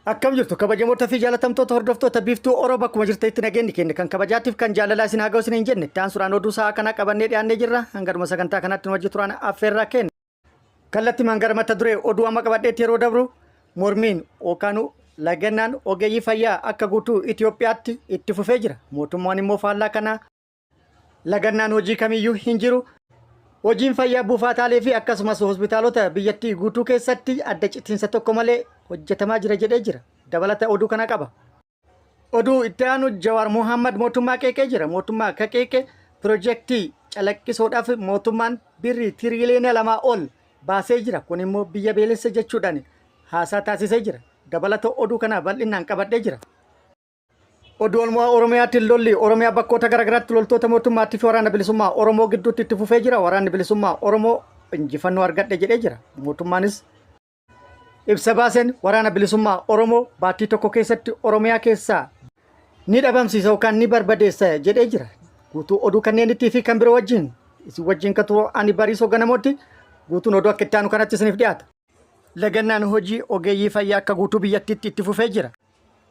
Akkam jirtu kabajamoota fi jaalatamtoota hordoftoota Biiftuu Oro, bakkuma jirtanitti nageenyi keenya kan kabajaatiif kan jaalalaa isin haa ga'u isin hin jenne. Itti aansuudhaan oduu sa'aa kanaa qabannee dhiyaannee jirra. Hangadhuma sagantaa kanaatti nu wajji turaan affeerraa kenna. Kallattimaan gara mata duree oduu amma qabadheetti yeroo dabru, mormiin yookaan lagannaan ogeeyyii fayyaa akka guutuu Itoophiyaatti itti fufee jira. Mootummaan immoo faallaa kanaa lagannaan hojii kamiyyuu hin jiru. Hojiin fayyaa buufataalee fi akkasumas hospitaalota biyyattii guutuu keessatti adda citiinsa tokko malee hojjetamaa jira jedhee jira. Dabalata oduu kana qaba. Oduu itti aanu, Jawaar Mohammad mootummaa qeeqee jira. Mootummaa ka qeeqe pirojektii calaqqisoodhaaf mootummaan birrii tiriiliyoona 2 ol baasee jira. Kun immoo biyya beelessa jechuudhaan haasaa taasisee jira. Dabalata oduu kana bal'inaan qabadhee jira. Oduu olmaa Oromiyaatiin, lolli Oromiyaa bakkoota garaagaraatti loltoota mootummaatti fi Waraana Bilisummaa Oromoo gidduutti itti fufee jira. Waraanni Bilisummaa Oromoo injifannoo argadhe jedhee jira. Mootummaanis ibsa baaseen Waraana Bilisummaa Oromoo baatii tokko keessatti Oromiyaa keessaa ni dhabamsiisa yookaan ni barbadeessa jedhee jira. Guutuu oduu kanneenittii fi kan biroo wajjin isin wajjin kan turu ani Bariisoo Ganamootti. Guutuun oduu akka itti aanu kanatti isiniif dhiyaata. Lagannaan hojii ogeeyyii fayyaa akka guutuu biyyattiitti itti fufee jira.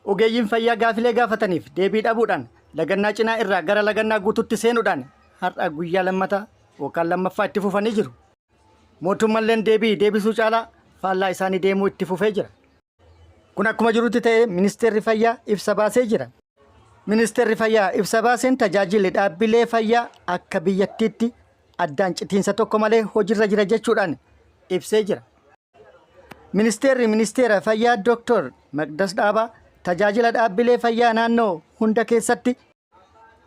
Ogeeyyiin fayyaa gaafilee gaafataniif deebii dhabuudhaan lagannaa cinaa irraa gara lagannaa guutuutti seenuudhaan har'a guyyaa lammataa yookaan lammaffaa itti fufanii jiru. Mootummalleen deebii deebisuu caalaa faallaa isaanii deemuu itti fufee jira. Kun akkuma jirutti ta'ee, ministeerri fayyaa ibsa baasee jira. Ministeerri fayyaa ibsa baaseen tajaajilli dhaabbilee fayyaa akka biyyattiitti addaan citiinsa tokko malee hojiirra jira jechuudhaan ibsee jira. Ministeerri Ministeera Fayyaa Dr. Maqdas Dhaabaa tajaajila dhaabbilee fayyaa naannoo hunda keessatti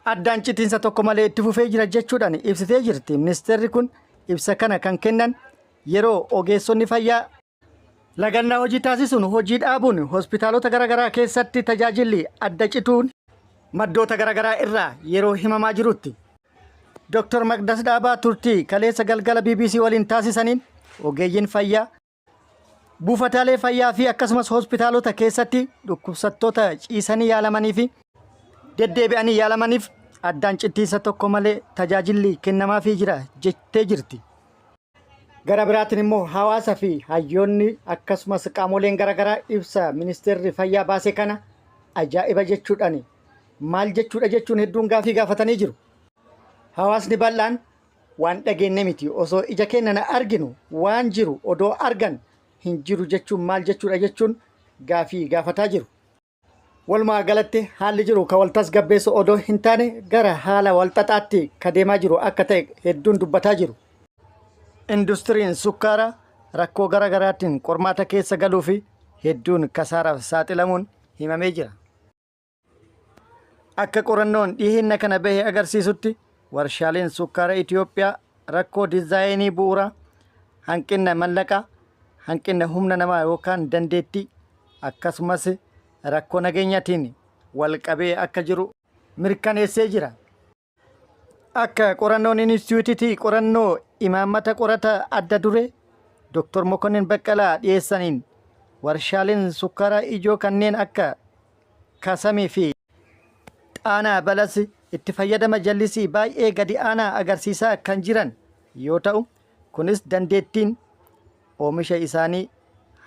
addaan citiinsa tokko malee itti fufee jira jechuudhaan ibsitee jirti. Ministeerri kun ibsa kana kan kennan yeroo ogeessonni fayyaa lagannaa hojii taasisuun hojii dhaabuun hospitaalota garaagaraa keessatti tajaajilli adda cituun maddoota garaagaraa irraa yeroo himamaa jirutti. Dr. Maqdas Dhaabaa turtii kaleessa galgala BBC waliin taasisaniin ogeeyyiin fayyaa buufataalee fayyaa fi akkasumas hospitaalota keessatti dhukkubsattoota ciisanii yaalamanii fi deddeebi'anii yaalamaniif addaan cittiinsa tokko malee tajaajilli kennamaafii jira jettee jirti. Gara biraatiin immoo hawaasa fi hayyoonni akkasumas qaamoleen garaagaraa ibsa ministeerri fayyaa baase kana ajaa'iba jechuudhaan, maal jechuudha jechuun hedduun gaafii gaafatanii jiru. Hawaasni bal'aan waan dhageenye miti, osoo ija keenya na arginu waan jiru odoo argan hin jiru jechuun maal jechuudha jechuun gaafii gaafataa jiru. Walumaa galatti haalli jiru ka wal tasgabbeessu odoo hin taane gara haala wal xaxaatti ka deemaa jiru akka ta'e hedduun dubbataa jiru. Industiriin sukkaaraa rakkoo gara garaatiin qormaata keessa galuu fi hedduun kasaaraaf saaxilamuun himamee jira. Akka qorannoon dhiheenya kana bahe agarsiisutti, warshaaleen sukkaara Itoophiyaa rakkoo diizaayinii bu'uuraa, hanqina mallaqaa, hanqina humna namaa yookaan dandeettii, akkasumas rakkoo nageenyaatiin wal qabee akka jiru mirkaneessee jira. Akka qorannoon Inistituutii Qorannoo Imaammata qorata adda duree Dr. Mokonnin Baqqalaa dhiyeessaniin, warshaaleen sukkaaraa ijoo kanneen akka Kasamii fi Xaanaa Balas itti fayyadama jallisii baay'ee gadi aanaa agarsiisaa kan jiran yoo ta'u, kunis dandeettiin oomisha isaanii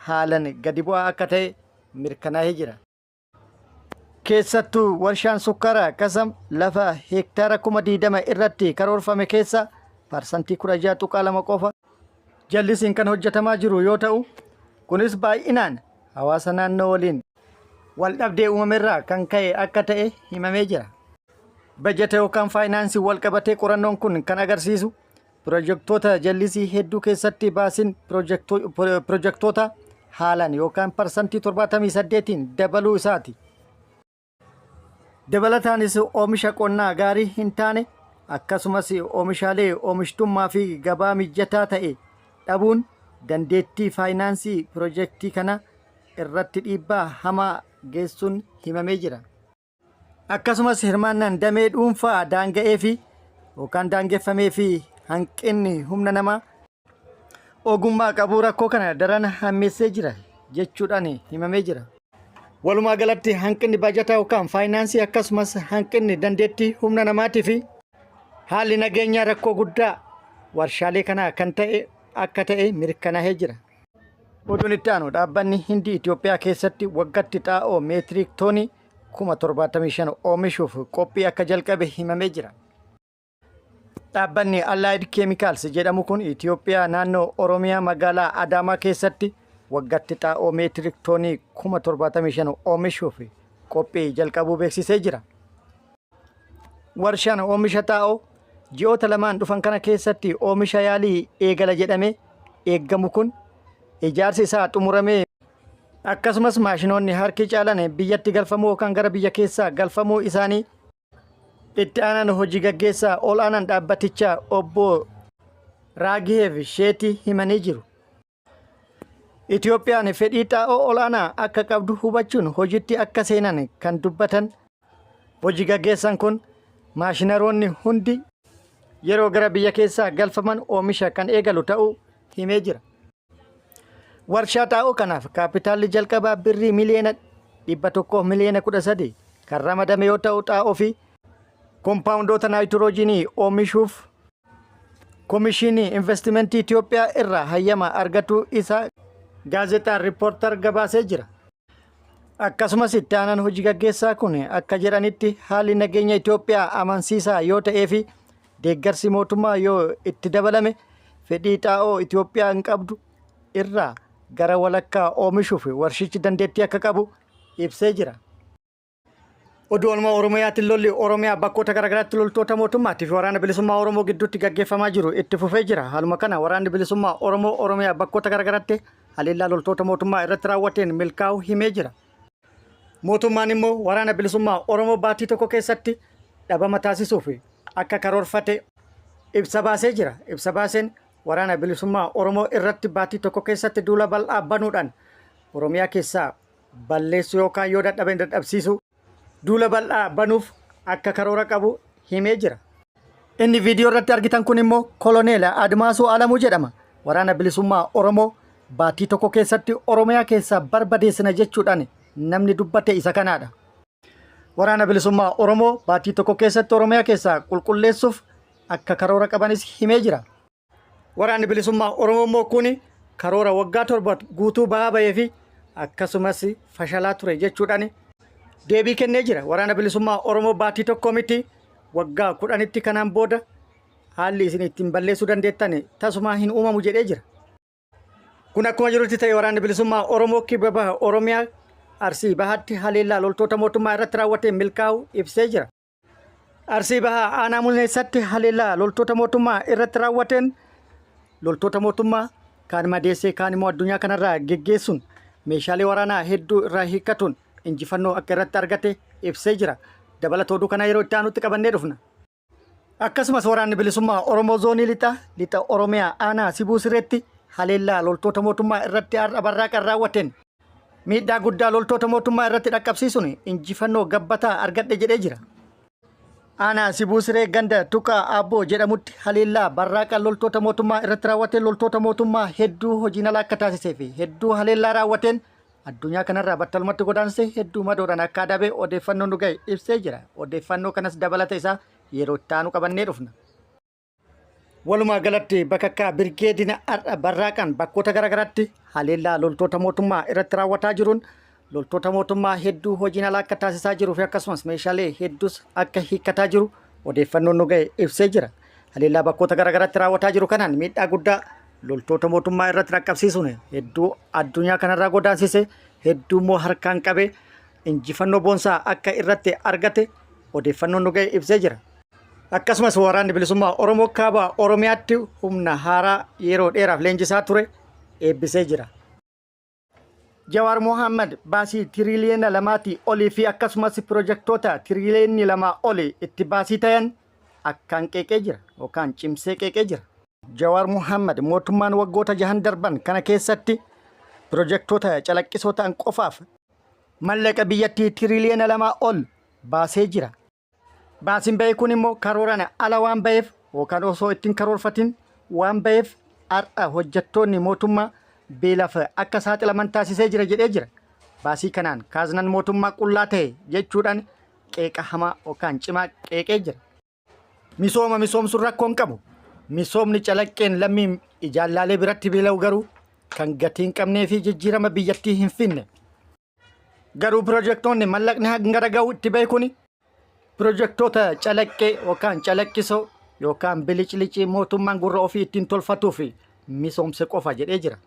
haalan gadi bu'aa akka ta'e mirkanaa'ee jira. Keessattuu warshaan sukkaaraa Kasam lafa heektaara 20,000 irratti karoorfame keessa 16.2% qofa jallisiin kan hojjetamaa jiru yoo ta'u, kunis baay'inaan hawaasa naannoo waliin wal dhabdee uumamerraa kan ka'e akka ta'e himamee jira. Bajata yookaan faayinaansii wal qabatee qorannoon kun kan agarsiisu, pirojektoota jallisii hedduu keessatti baasiin pirojektoota haalaan yookaan 78%n dabaluu isaati. Dabalataanis oomisha qonnaa gaarii hin taane akkasumas oomishaalee oomishtummaa fi gabaa mijataa ta'e dhabuun dandeettii faayinaansii pirojektii kana irratti dhiibbaa hamaa geessuun himamee jira. Akkasumas hirmaannaan damee dhuunfaa daanga'ee fi yookaan daangeffamee fi hanqinni humna namaa ogummaa qabuu rakkoo kana daran hammeessee jira jechuudhaan himamee jira. Walumaa galatti hanqinni baajataa yookaan faayinaansii, akkasumas hanqinni dandeettii humna namaatii fi haalli nageenyaa rakkoo guddaa warshaalee kanaa kan ta'e akka ta'e mirkanaa'ee jira. Oduun itti aanu dhaabbanni Hindii Itoophiyaa keessatti waggatti xaa'oo meetiriik toonii 75,000 oomishuuf qophii akka jalqabe himamee jira. Dhaabbanni Allied Chemicals jedhamu kun Itoophiyaa naannoo Oromiyaa magaalaa Adaamaa keessatti waggatti xaa'oo meetirik toonii 75,000 oomishuuf qophii jalqabuu beeksisee jira. Warshaan oomisha xaa'oo ji'oota lamaan dhufan kana keessatti oomisha yaalii eegala jedhamee eeggamu kun ijaarsi isaa xumuramee akkasumas maashinoonni harki caalan biyyatti galfamuu yookaan gara biyya keessaa galfamuu isaanii Itti aanaan hojii gaggeessaa ol'aanaan dhaabbatichaa obbo Raagiheev Sheetii himanii jiru. Itoophiyaan fedhii xaa'oo ol'aanaa akka qabdu hubachuun hojiitti akka seenan kan dubbatan hojii gaggeessaan kun maashinaroonni hundi yeroo gara biyya keessaa galfaman oomisha kan eegalu ta'uu himee jira. Warshaa xaa'oo kanaaf kaappitaalli jalqabaa birrii miliyoona 100 miliyoona 13 kan ramadame yoo ta'u xaa'oo fi kompaawundoota naayitiroojiinii oomishuuf Komishinii Investimentii Itoophiyaa irraa hayyama argatuu isaa gaazexaan Riippoortar gabaasee jira. Akkasumas itti aanaan hojii gaggeessaa kun akka jedhanitti haalli nageenya Itoophiyaa amansiisaa yoo ta'ee fi deeggarsi mootummaa yoo itti dabalame fedhii xaa'oo Itoophiyaan qabdu irraa gara walakkaa oomishuuf warshichi dandeettii akka qabu ibsee jira. Oduu oolmaa Oromiyaatiin lolli Oromiyaa bakkoota garaagaraatti loltoota mootummaatii fi waraana bilisummaa Oromoo gidduutti gaggeeffamaa jiru itti fufee jira. Haaluma kana waraanni bilisummaa Oromoo Oromiyaa bakkoota garaagaraatti haleellaa loltoota mootummaa irratti raawwateen milkaa'uu himee jira. Mootummaan immoo waraana bilisummaa Oromoo baatii tokko keessatti dhabama taasisuuf akka karoorfate ibsa baasee jira. Ibsa baaseen waraana bilisummaa Oromoo irratti baatii tokko keessatti duula bal'aa banuudhaan Oromiyaa keessaa balleessuu yookaan yoo dadhaban dadhabsiisuu duula bal'aa banuuf akka karoora qabu himee jira. Inni viidiyoo irratti argitan kun immoo Koloneela Admaasuu Alamuu jedhama. Waraana Bilisummaa Oromoo baatii tokko keessatti Oromiyaa keessaa barbadeessina jechuudhaan namni dubbate isa kanaadha. Waraana Bilisummaa Oromoo baatii tokko keessatti Oromiyaa keessaa qulqulleessuuf akka karoora qabanis himee jira. Waraanni Bilisummaa Oromoo immoo kun karoora waggaa 7 guutuu ba'aa bahee fi akkasumas fashalaa ture jechuudhaan deebii kennee jira. Waraana Bilisummaa Oromoo baatii tokko miti waggaa 10tti kanaan booda haalli isin ittiin balleessuu dandeettan tasumaa hin uumamu jedhee jira. Kun akkuma jirutti ta'e waraanni bilisummaa Oromoo kibba baha Oromiyaa Arsii bahaatti haleellaa loltoota mootummaa irratti raawwateen milkaa'uu ibsee jira. Arsii Bahaa aanaa Muneessatti haleellaa loltoota mootummaa irratti raawwateen loltoota mootummaa kaan madeessee kaan immoo addunyaa kanarraa geggeessuun meeshaalee waraanaa hedduu irraa hiikkatuun injifannoo akka irratti argate ibsee jira. Dabalata oduu kanaa yeroo itti aanutti qabannee dhufna. Akkasumas waraanni bilisummaa Oromoo zoonii lixa lixa Oromiyaa aanaa Sibuu Sireetti haleellaa loltoota mootummaa irratti har'a barraaqan raawwateen Miidhaa guddaa loltoota mootummaa irratti dhaqqabsiisuun injifannoo gabbataa argadhe jedhee jira. Aanaa Sibuu Siree ganda Tuqaa Aabboo jedhamutti haleellaa barraaqa loltoota mootummaa irratti raawwateen loltoota mootummaa hedduu hojiin ala akka taasisee fi hedduu haleellaa raawwateen addunyaa kanarraa battalumatti godaansise hedduu madoodhaan akka adabe odeeffannoon nu gahe ibsee jira. Odeeffannoo kanas dabalata isaa yeroo itti aanu qabannee dhufna. Walumaa galatti bakakkaa birgeediin har'a barraaqan bakkoota garaagaraatti haleellaa loltoota mootummaa irratti raawwataa jiruun loltoota mootummaa hedduu hojiin alaa akka taasisaa jiruu fi akkasumas meeshaalee hedduus akka hiikkataa jiru odeeffannoon nu ga'e ibsee jira. Haleellaa bakkoota garaagaraatti raawwataa jiru kanaan miidhaa guddaa loltoota mootummaa irratti dhaqqabsiisuun hedduu addunyaa kanarraa godaansise hedduu immoo harkaan qabee injifannoo boonsaa akka irratti argate odeeffannoon nu ga'e ibsee jira. Akkasumas waraanni bilisummaa Oromoo kaaba Oromiyaatti humna haaraa yeroo dheeraaf leenjisaa ture eebbisee jira. Jawaar Mohaammed baasii tiriiliyoona lamaatii olii fi akkasumas pirojektoota tiriiliyoonni lamaa olii itti baasii ta'an akkaan qeeqee jira yookaan cimsee qeeqee jira. Jawaar Mohaammed mootummaan waggoota jahan darban kana keessatti pirojektoota calaqqisoo ta'an qofaaf mallaqa biyyattii tiriiliyoona lamaa ol baasee jira. Baasiin ba'e kun immoo karooraan ala waan ba'eef yookaan osoo ittiin karoorfatin waan ba'eef har'a hojjettoonni mootummaa beelaaf akka saaxilaman taasisee jira jedhee jira. Baasii kanaan kaaznaan mootummaa qullaa ta'e jechuudhaan qeeqa hamaa yookaan cimaa qeeqee jira. Misooma misoomsuun rakkoo hin qabu. Misoomni calaqqeen lammiin ijaallaalee biratti beela'u garuu kan gatii hin qabnee fi jijjiirama biyyattii hin finne. Garuu pirojektoonni mallaqni hangana ga'u itti bahe kuni pirojektoota calaqqee yookaan calaqqisoo yookaan biliclicii mootummaan gurra ofii ittiin tolfatuu fi misoomse qofa jedhee jira.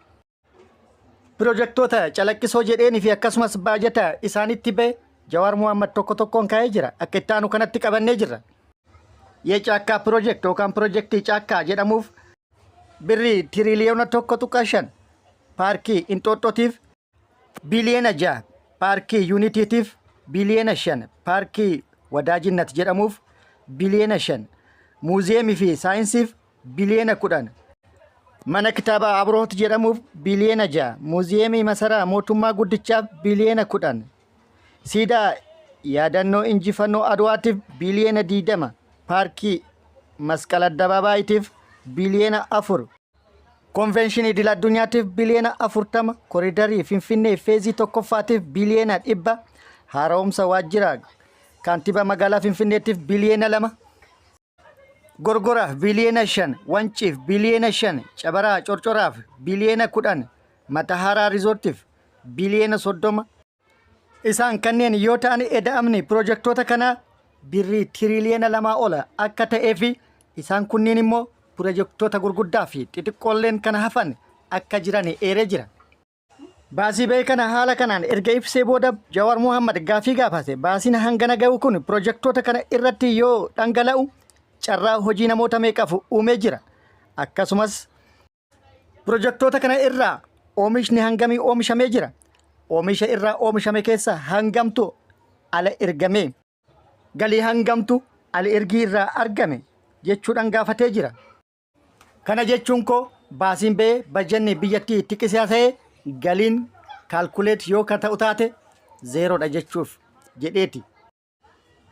Pirojektoota calaqqisoo jedheenii fi akkasumas baajata isaanitti bahe Jawaar Mohaammed tokko tokkoon kaa'ee jira. Akka itti aanu kanatti qabannee jirra. Yecaakkaa pirojekt yookaan pirojektii caakkaa jedhamuuf birrii tiriliyoona 1.5, paarkii Inxooxxootiif biliyoona 6, paarkii Yuunitiitiif biliyoona 5, paarkii Wadaajinnat jedhamuuf biliyoona 5, muuziyeemii fi saayinsiif biliyoona 10, mana kitaabaa Abroot jedhamuuf biliyoona 6, muuziyeemii masaraa mootummaa guddichaaf biliyoona 10, siidaa yaadannoo injifannoo Adwaatiif biliyoona 20, paarkii Masqal Addabaabaayitiif biliyoona 4, Konveenshinii idil addunyaatiif biliyoona 40, koriidarii Finfinnee feezii tokkoffaatiif biliyoona 100, haara'umsa waajjira kaantibaa magaalaa Finfinneetiif biliyoona 2, Gorgoraaf biliyoona 5, Wanciif biliyoona 5, Cabaraa Corcoraaf biliyoona 10, Matahaaraa Riizoortiif biliyoona 30. Isaan kanneen yoo ta'an eda'amni pirojektoota kanaa birrii tiriliyoona 2 ol akka ta'ee fi isaan kunniin immoo pirojektoota gurguddaa fi xixiqqoolleen kan hafan akka jiran eeree jira. Baasii ba'e kana haala kanaan erga ibsee booda Jawaar Mohammad gaafii gaafate. Baasiin hangana ga'u kun pirojektoota kana irratti yoo dhangala'u carraa hojii namoota meeqaaf uumee jira? Akkasumas pirojektoota kana irraa oomishni hangamii oomishamee jira? Oomisha irraa oomishame keessa hangamtu ala ergame? Galii hangamtu ala ergii irraa argame jechuudhaan gaafatee jira. Kana jechuun koo baasiin ba'ee bajanni biyyattii itti qisaasa'ee galiin kaalkuleet yoo ka ta'u taate zeeroodha jechuuf jedheeti.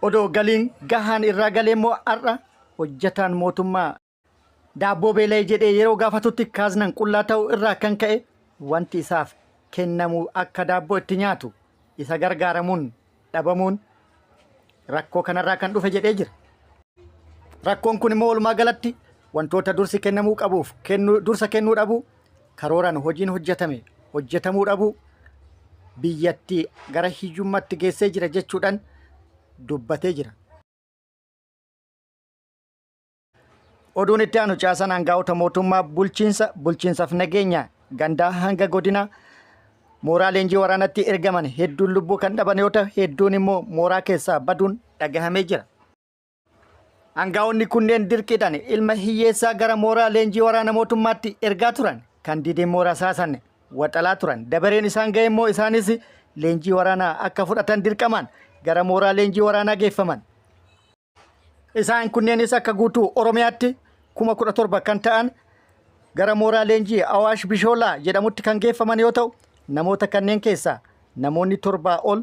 Odoo galiin gahaan irraa galee immoo har'a hojjetaan mootummaa daabboo beela'e jedhee yeroo gaafatutti kaaznan qullaa ta'uu irraa kan ka'e wanti isaaf kennamu akka daabboo itti nyaatu isa gargaaramuun dhabamuun rakkoo kanarraa kan dhufe jedhee jira. Rakkoon kun immoo walumaa galatti wantoota dursi kennamuu qabuuf dursa kennuu dhabuu, karooraan hojiin hojjetame hojjetamuu dhabuu biyyattii gara hiyyummaatti geessee jira jechuudhaan dubbatee jira. Oduun itti aanu caasaan aangaa'ota mootummaa bulchiinsa bulchiinsaaf nageenya gandaa hanga godina mooraa leenjii waraanatti ergaman hedduun lubbuu kan dhaban yoo ta'u hedduun immoo mooraa keessaa baduun dhagahamee jira. Aangaa'onni kunneen dirqiidhaan ilma hiyyeessaa gara mooraa leenjii waraana mootummaatti ergaa turan kan dide immoo rasaasan waxalaa turan. Dabareen isaan ga'e immoo isaanis leenjii waraanaa akka fudhatan dirqamaan gara mooraa leenjii waraanaa geeffaman. Isaan kunneenis akka guutuu Oromiyaatti 17,000 kan ta'an gara mooraa leenjii Awaash Bishoolaa jedhamutti kan geeffaman yoo ta'u, namoota kanneen keessaa namoonni torbaa ol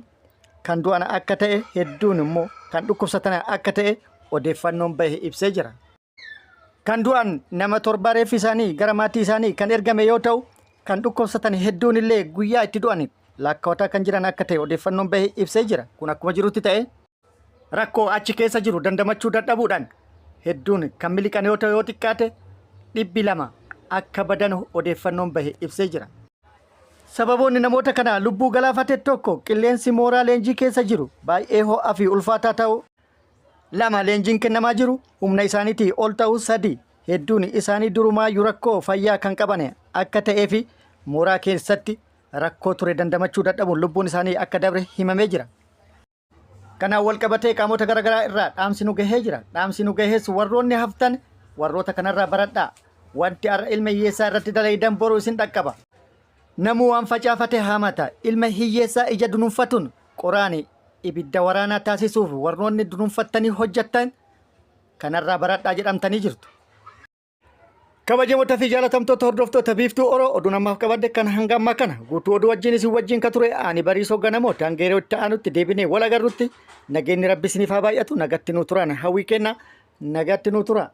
kan du'an akka ta'e hedduun immoo kan dhukkubsatan akka ta'e odeeffannoon bahe ibsee jira. Kan du'an nama torba reeffi isaanii gara maatii isaanii kan ergame yoo ta'u, kan dhukkubsatan hedduun illee guyyaa itti du'an lakkaa'ataa kan jiran akka ta'e odeeffannoon bahe ibsee jira. Kun akkuma jirutti ta'e rakkoo achi keessa jiru dandamachuu dadhabuudhaan hedduun kan miliqan yoo ta'u yoo xiqqaate 200 akka badan odeeffannoon bahe ibsee jira. Sababoonni namoota kana lubbuu galaafate tokko qilleensi mooraa leenjii keessa jiru baay'ee ho'aa fi ulfaataa ta'uu, lama leenjiin kennamaa jiru humna isaaniitii ol ta'uu, sadi hedduun isaanii durumaayyuu rakkoo fayyaa kan qaban akka ta'ee fi mooraa keessatti rakkoo ture dandamachuu dadhabuun lubbuun isaanii akka dabre himamee jira. Kanaan wal qabatee qaamota garaagaraa irraa dhaamsi nu gahee jira. Dhaamsi nu gahees warroonni haftan warroota kanarraa baradhaa. Wanti har'a ilma hiyyeessaa irratti dalaydan boru isin dhaqqaba. Namuu waan facaafate haamata. Ilma hiyyeessaa ija dunuunfatuun qoraani ibidda waraanaa taasisuuf warroonni dunuunfattanii hojjettan kanarraa baradhaa jedhamtanii jirtu. Kabajamoota fi jaalatamtoota hordoftoota Biiftuu Oro oduun ammaaf qabadde kan hanga ammaa kana guutuu oduu wajjin isin wajjin ka ture ani Bariisoo Ganamoo hanga yeroo itti aanutti deebinee wal agarrutti nageenyi rabbi isiniif haa baay'atu nagatti nuu turaan hawwii kenna nagatti nuu tura.